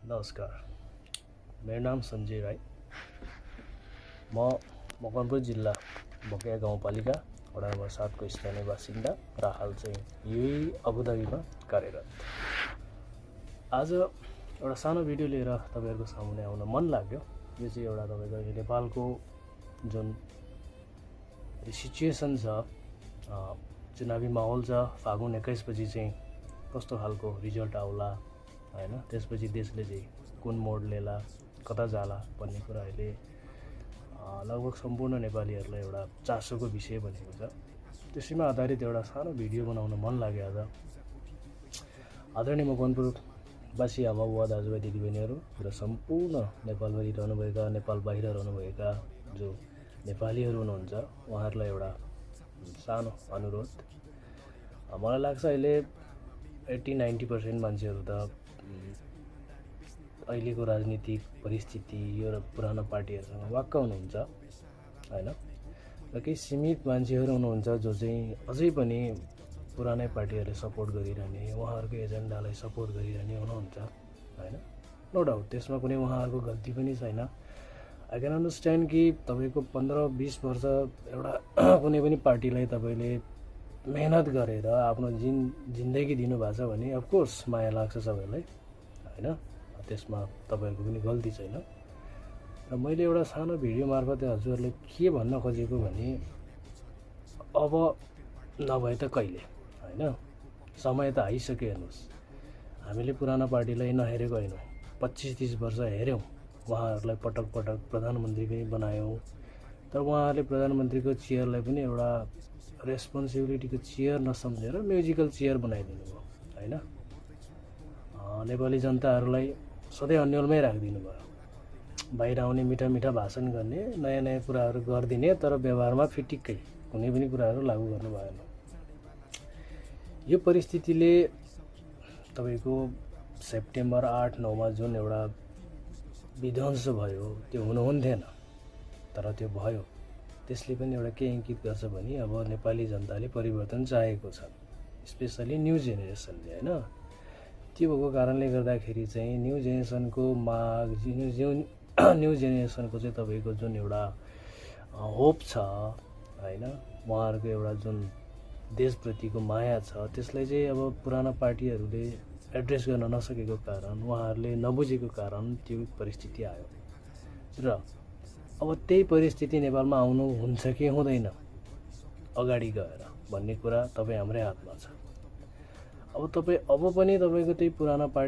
नमस्कार, मेरो नाम सञ्जय राई। म मकवानपुर जिल्ला बकेया गाउँपालिका वडा नम्बर 7 को स्थानीय बासिन्दा र हाल चाहिँ यही अबुधाबीमा कार्यरत। आज एउटा सानो भिडियो लिएर तपाईहरुको सामुन्ने आउन मन लाग्यो। यो चाहिँ एउटा तपाईको नेपालको जुन सिचुएसन छ, चुनावी माहौल छ, फागुन 21 पछि चाहिँ कस्तो खालको रिजल्ट आउला हैन, त्यसपछि देशले चाहिँ कुन मोड लेला, कता जाला भन्ने कुरा अहिले लगभग सम्पूर्ण नेपालीहरुलाई एउटा चासोको विषय बनेको छ। त्यसैमा आधारित एउटा सानो भिडियो बनाउन मन लाग्यो आज। आदरणीय मकवानपुरवासी आमा बुवा दाजुभाइ दिदीबहिनीहरु र सम्पूर्ण नेपालभरि रहनुभएका, नेपाल बाहिर रहनुभएका जो नेपालीहरु हुनुहुन्छ, उहाँहरुलाई एउटा सानो अनुरोध। मलाई लाग्छ अहिले 80-90% मान्छेहरु त अहिलेको राजनीतिक परिस्थिति यो पुरानो पार्टीहरुसँग वाक्क हुनुहुन्छ हैन, र केही सीमित मान्छेहरु हुनुहुन्छ जो चाहिँ अझै पनि पुरानै पार्टीहरुले सपोर्ट गरिरहने, उहाँहरुको एजेन्डालाई सपोर्ट गरिरहने हुनुहुन्छ हैन। नो डाउट त्यसमा कुनै उहाँहरुको गल्ती पनि छैन। आई क्यान अन्डरस्ट्यान्ड कि तपाईको 15-20 वर्ष एउटा कुनै पनि पार्टीलाई तपाईले मेहनत गरेर आफ्नो जिन्दगी दिनुभएको छ भने अफ कोर्स माया लाग्छ सबैलाई हैन, त्यसमा तपाईहरुको पनि गल्ती छैन। र मैले एउटा सानो भिडियो मार्फत हजुरहरुले के भन्न खोजेको भने अब नभए त कहिले हैन, समय त आइसक्यो। हेर्नुस्, हामीले पुरानो पार्टीलाई नहेरेको हैन, 25-30 वर्ष हेर्यौं, उहाँहरुलाई पटक पटक प्रधानमन्त्री पनि बनायौं, तर उहाँहरुले प्रधानमन्त्रीको चेयरलाई पनि एउटा रेस्पोन्सिबिलिटीको चेयर नसम्झेर म्युजिकल चेयर बनाइदिनु भयो हैन। नेपाली जनताहरुलाई सधैँ अन्यलमै राखिदिनु भयो। बाहिर आउने मिठा मिठा भाषण गर्ने, नयाँ नयाँ कुराहरु गर्दिने, तर व्यवहारमा फिटिक्कै कुनै पनि कुराहरु लागू गर्नु भएन। यो परिस्थितिले तपाईको सेप्टेम्बर 8-9 मा जुन एउटा विध्वंस भयो त्यो हुनुहुन्थेन, तर त्यो भयो। त्यसले पनि एउटा के इंगित गर्छ भने अब नेपाली जनताले परिवर्तन चाहेको छ, स्पेशली न्यू जेनेरेसनले हैन। त्यो भएको कारणले गर्दाखेरि चाहिँ न्यू जेनेरेसनको माग, न्यू जेनेरेसनको चाहिँ तपाईको जुन एउटा होप छ हैन, उहाँहरुको एउटा जुन देशप्रतिको माया छ, त्यसलाई चाहिँ अब पुराना पार्टीहरुले एड्रेस गर्न नसकेको कारण, उहाँहरुले नबुझेको कारण त्यो परिस्थिति आयो। र अब त्यही परिस्थिति नेपालमा आउनु हुन्छ कि हुँदैन अगाडि गएर भन्ने कुरा तपाई हाम्रै हातमा छ। अब तपाई अब पनि तपाईको त्यही पुराना पार्टी